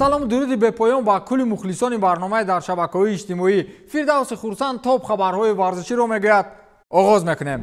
Салому дуруди бепоён ба кулли мухлисони барномаи дар шабакаҳои иҷтимоӣ. Фирдавси Хурсанд топ хабарҳои варзиширо мегӯяд. Оғоз мекунем.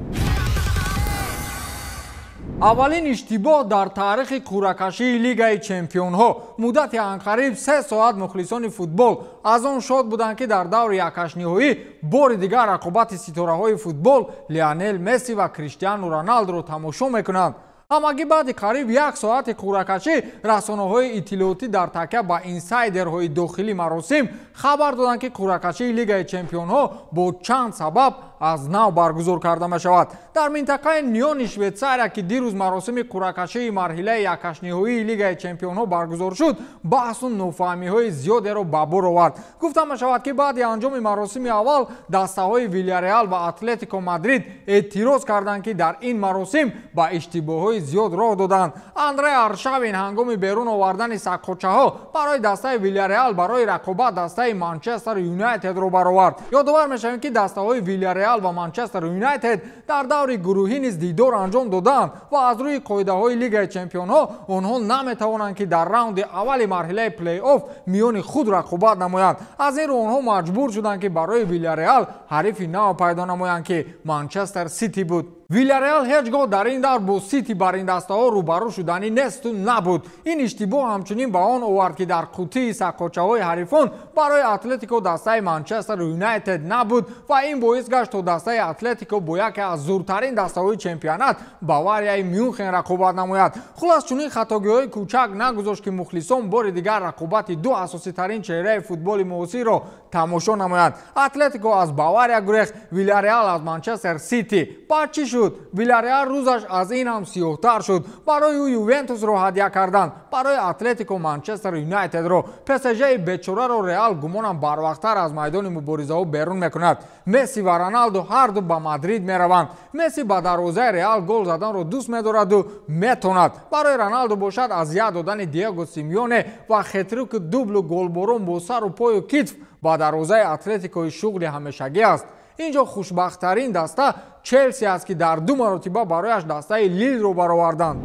Аввалин иштибоҳ дар таърихи қуръакашии Лигаи Чемпионҳо. Муддати анқариб 3 соат мухлисони футбол аз он шод буданд, ки дар даври якҳаштниҳоӣ бори дигар рақобати ситораҳои футбол Лионел Месси ва Криштиану Роналдуро тамошо мекунанд. Ҳамагӣ баъди қариб 1 соати қуръакашӣ расонаҳои иттилоотӣ дар такя ба инсайдерҳои дохили маросим хабар доданд, ки қуръакашии Лигаи Чемпионҳо бо чанд сабаб аз нав баргузор карда мешавад. Дар минтақаи Ниёни Швейтсария, ки дирӯз маросими қуръакашии марҳилаи якҳаштниҳоии Лигаи Чемпионҳо баргузор шуд, баҳсу нофаҳмиҳои зиёдеро ба бор овард. Гуфта мешавад, ки баъди анҷоми маросими аввал дастаҳои Вильяреал ва Атлетико Мадрид эътироз карданд, ки дар ин маросим ба иштибоҳҳои зиёд роҳ доданд. Андрей Аршавин ҳангоми берун овардани сагқочаҳо барои дастаи Вильяреал барои рақобат дастаи Манчестер Юнайтедро баровард. Ёдовар мешавем, ки дастаҳои Вильяреал ва Манчестер Юнайтед дар даври гурӯҳӣ низ дидор анҷом доданд ва аз рӯи қоидаҳои Лигаи Чемпионҳо онҳо наметавонанд, ки дар раунди аввали марҳилаи плей-офф миёни худ рақобат намоянд. Аз ин рӯ онҳо маҷбур шуданд, ки барои Вильяреал ҳарифи нав пайдо намоянд, ки Манчестер Сити буд. Вильяреал ҳеҷ гоҳ дар ин давр бо Сити бар ин дастаҳо рӯбарӯ шуданӣ несту набуд. Ин иштибоҳ ҳамчунин ба он овард, ки дар қуттии сагқочаҳои ҳарифон барои Атлетико дастаи Манчестер Юнайтед набуд ва ин боис гашт, то дастаи Атлетико бо яке аз зуртарин дастаҳои чемпионат Баварияи Мюнхен рақобат намояд. Хулас, чунин хатогиҳои кӯчак нагузошт, ки мухлисон бори дигар рақобати ду асоситарин чеҳраи футболи муосирро тамошо намоянд. Атлетико аз Бавария гурехт, Вильяреал аз Манчестер Сити. Баъд чӣ шуд? Вильяреал рӯзаш аз ин ҳам сиёҳтар шуд. Барои ӯ Ювентусро ҳадя карданд, барои Атлетико Манчестер Юнайтедро. ПСЖи бечораро Реал гумонам барвақттар аз майдони муборизаҳо берун мекунад. Месси ва Роналду ҳарду ба Мадрид мераванд. Месси ба дарвозаи Реал гол заданро дӯст медораду метонад. Барои Роналду бошад, азият додани Диего Симеоне ва хетрики дублу голборон бо сару пою китф ба дарвозаи Атлетикои шуғли ҳамешагӣ аст. Инҷо хушбахттарин даста Челси аст, ки дар 2 маротиба барояш дастаи Лилро бароварданд.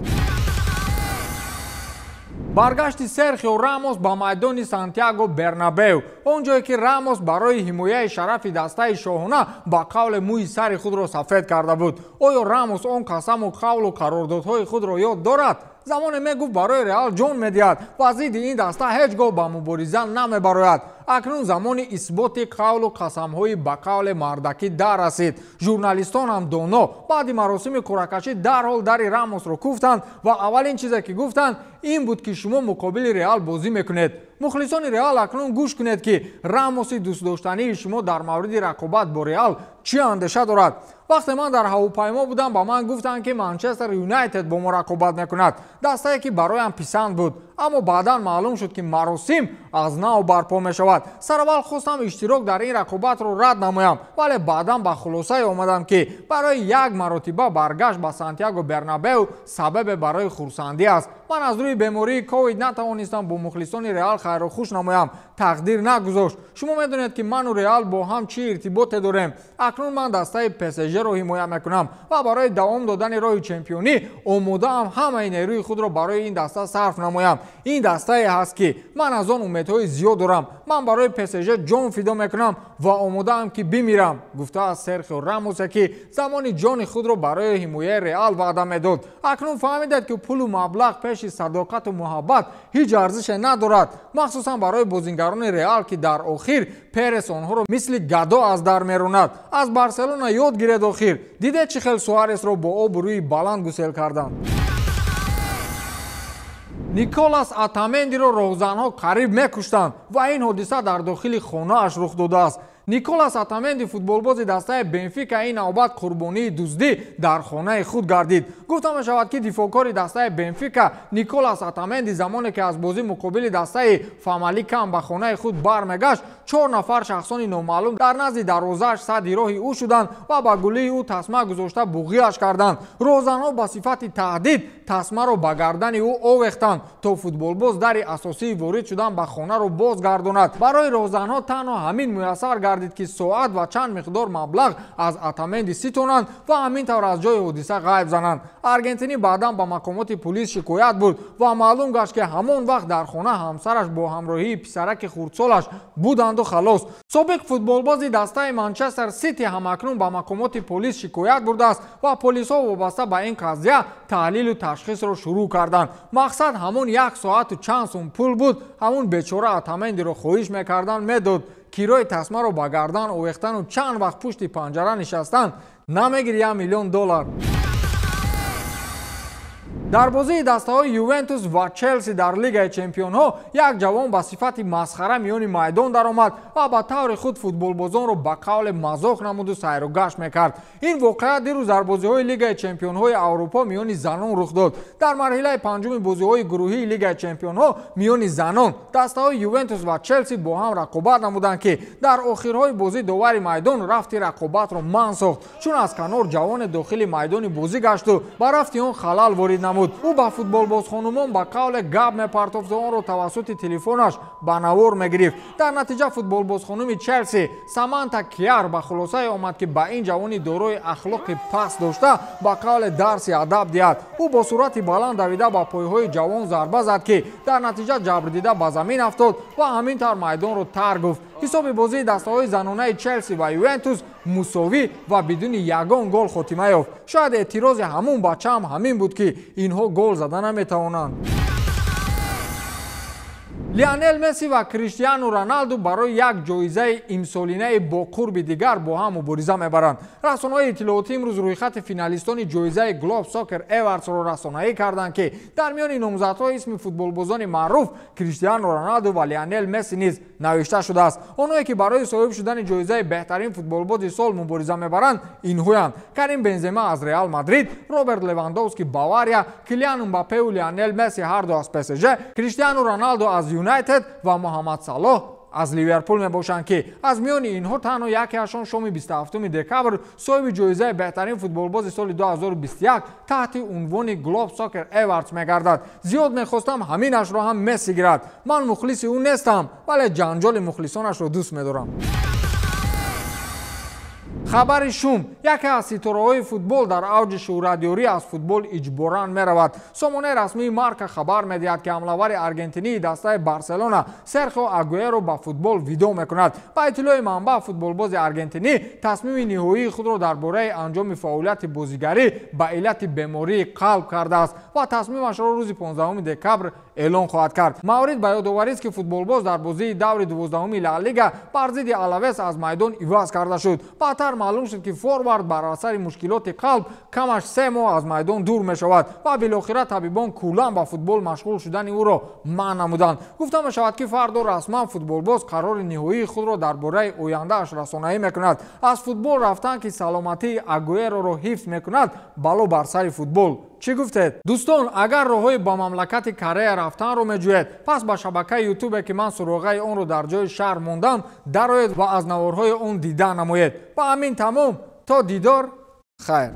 Баргашти Серхио Рамос ба майдони Сантьяго Бернабеу, он ҷое ки Рамос барои ҳимояи шарафи дастаи шоҳона ба қавле мӯи сари худро сафед карда буд. Оё Рамос он қасаму қавлу қарордодҳои худро ёд дорад? Замоне мегуфт, барои Реал ҷон медиҳад ва зидди ин даста ҳеҷ гоҳ ба мубориза намебарояд. Акнун замони исботи қавлу қасамҳои ба қавле мардакӣ дар расид. Журналистон ҳам доно баъди маросими қуръакашӣ дарҳол дари Рамосро куфтанд ва аввалин чизе ки гуфтанд ин буд, ки шумо муқобили Реал бозӣ мекунед. Мухлисони Реал, акнун гӯш кунед, ки Рамоси дӯстдоштании шумо дар мавриди рақобат бо Реал чӣ андеша дорад. Вақте ман дар ҳавопаймо будам, ба ман гуфтанд, ки Манчестер Юнайтед бо мо рақобат мекунад, дастае ки бароям писанд буд. Аммо баъдан маълум шуд, ки маросим аз нав барпо мешавад. Сараввал хостам иштирок дар ин рақобатро рад намоям, вале баъдан ба хулосае омадам, ки барои як маротиба баргашт ба Сантьяго Бернабеу сабабе барои хурсандӣ аст. Ман аз рӯи бемории ковид натавонистам бо мухлисони Реал хайру хуш намоям. Тақдир нагузошт. Шумо медонед, ки ману Реал бо ҳам чӣ иртиботе дорем. Акнун ман дастаи ПСЖ-ро ҳимоя мекунам ва барои давом додани роҳи чемпионӣ омодаам ҳамаи нерӯи худро барои ин даста сарф намоям. Ин дастае ҳаст, ки ман аз он умедҳои зиёд дорам. Ман барои ПСЖ ҷон фидо мекунам ва омодаам, ки бимирам, гуфтааст Серхио Рамосе, ки замони ҷони худро барои ҳимояи Реал ваъда медод. Акнун фаҳмидед, ки пулу маблағ пеши садоқату муҳаббат ҳеҷ арзише надорад, махсусан барои бозингарони Реал, ки дар охир Перес онҳоро мисли гадо аз дар меронад. Аз Барселона ёд гиред охир. Дидед, чӣ хел Суаресро бо обрӯи баланд гусел карданд. Николас Атамендиро роҳзанҳо қариб мекуштанд ва ин ҳодиса дар дохили хонааш рух додааст. Николас Атаменди, футболбози дастаи Бенфика, ин навбат қурбонии дуздӣ дар хонаи худ гардид. Гуфта мешавад, ки дифоъкори дастаи Бенфика Николас Атаменди замоне ки аз бозӣ муқобили дастаи Фамаликан ба хонаи худ бармегашт, 4 нафар шахсони номаълум дар назди дарвозааш садди роҳи ӯ шуданд ва ба гулии ӯ тасма гузошта буғиаш карданд. Роҳзанҳо ба сифати таҳдид тасмаро ба гардани ӯ овехтанд, то футболбоз дари асосии ворид шудан ба хонаро бозгардонад. Барои роҳзанҳо танҳо ҳамин муяссар гардид, ки соат ва чанд миқдор маблағ аз Атаменди ситонанд ва ҳамин тавр аз ҷои ҳодиса ғайб зананд. Аргентинӣ баъдан ба мақомоти пулис шикоят бурд ва маълум гашт, ки ҳамон вақт дар хона ҳамсараш бо ҳамроҳии писараки хурдсолаш буданду халос. Собиқ футболбози дастаи Манчестер Сити ҳамакнун ба мақомоти полис шикоят бурдааст ва полисҳо вобаста ба ин қазия таҳлилу ташхисро шурӯъ карданд. Мақсад ҳамон як соату чанд сум пул буд. Ҳамон бечора Отамендиро хоҳиш мекарданд, медод. Кирои тасмаро ба гардан овехтану чанд вақт пушти панҷара нишастан намегири 1 миллион доллар. Дар бозии дастаҳои Ювентус ва Челси дар Лигаи Чемпионҳо як ҷавон ба сифати масхара миёни майдон даромад ва ба таври худ футболбозонро ба қавле мазоқ намуду сайру гашт мекард. Ин воқеа дирӯз дар бозиҳои Лигаи Чемпионҳои Аврупо миёни занон рух дод. Дар марҳилаи панҷуми бозиҳои гурӯҳии Лигаи Чемпионҳо миёни занон дастаҳои Ювентус ва Челси бо ҳам рақобат намуданд, ки дар охирҳои бозӣ довари майдон рафти рақобатро манъ сохт, чун аз канор ҷавоне дохили майдони бозӣ гашту ба рафти он халал ворид намуд. Ӯ ба футболбозхонумон ба қавле гап мепартофту онро тавассути телефонаш ба навор мегирифт. Дар натиҷа футболбозхонуми Челси Саманта Киар ба хулосае омад, ки ба ин ҷавони дорои ахлоқи паст дошта ба қавле дарси адаб диҳад. Ӯ бо суръати баланд давида ба пойҳои ҷавон зарба зад, ки дар натиҷа ҷабрдида ба замин афтод ва ҳамин тавр майдонро тарк гуфт. Ҳисоби бозии дастаҳои занонаи Челси ва Ювентус мусовӣ ва бидуни ягон гол хотима ёфт. Шояд эътирози ҳамун бачаам ҳамин буд, ки инҳо гол зада наметавонанд. Лионел Месси ва Криштиану Роналду барои як ҷоизаи имсолинаи бо қурби дигар бо ҳам мубориза мебаранд. Расонаҳои иттилоотӣ имрӯз рӯйхати финалистони ҷоизаи Globe Soccer Awards-ро расонаӣ карданд, ки дар миёни номзадҳо исми футболбозони маъруф Криштиану Роналду ва Лионел Месси низ навишта шудааст. Онҳое ки барои соҳиб шудани ҷоизаи беҳтарин футболбози сол мубориза мебаранд инҳоянд: Карим Бензема аз Реал Мадрид, Роберт Левандовски Бавария, Килиан Мбаппеу Лионел Месси ҳарду аз ПСЖ, Криштиану Роналду аз Юнайтед ва Муҳаммад Салоҳ аз Ливерпул мебошанд, ки аз миёни инҳо танҳо якеашон шоми 27 декабр соҳиби ҷоизаи беҳтарин футболбози соли 2021 таҳти унвони Globe Soccer Awards мегардад. Зиёд мехостам ҳаминашро ҳам Месси гирад. Ман мухлиси ӯ нестам, вале ҷанҷоли мухлисонашро дӯст медорам. Хабари шум: яке аз ситораҳои футбол дар авҷи шӯҳратёрӣ аз футбол иҷборан меравад. Сомонаи расмии Марка хабар медиҳад, ки ҳамлавари аргентинии дастаи Барселона Серхио Агуэро ба футбол видоъ мекунад. Ба иттилои манбаъ, футболбози аргентинӣ тасмими ниҳоии худро дар бораи анҷоми фаъолияти бозигарӣ ба иллати бемории қалб кардааст ва тасмимашро рӯзи 15 декабр эълон хоҳад кард. Маврид ба ёдоварист, ки футболбоз дар бозии даври 12 Ла Лига бар зидди Алавес аз майдон иваз карда шуд. Баъдтар маълум шуд, ки форвард бар асари мушкилоти қалб камаш 3 моҳ аз майдон дур мешавад ва билохира табибон куллан ба футбол машғул шудани ӯро манъ намуданд. Гуфта мешавад, ки фардо расман футболбоз қарори ниҳоии худро дар бораи ояндааш расонаӣ мекунад. Аз футбол рафтан, ки саломатии Агуэроро ҳифз мекунад, бало бар сари футбол. Чӣ гуфтед? Дӯстон, агар роҳҳои ба мамлакати Корея рафтанро меҷӯед, пас ба шабакаи Ютубе, ки ман суроғаи онро дар ҷои шаҳр мондам, дароед ва аз наворҳои он дида намоед. Ба ҳамин тамом, то дидор, хайр.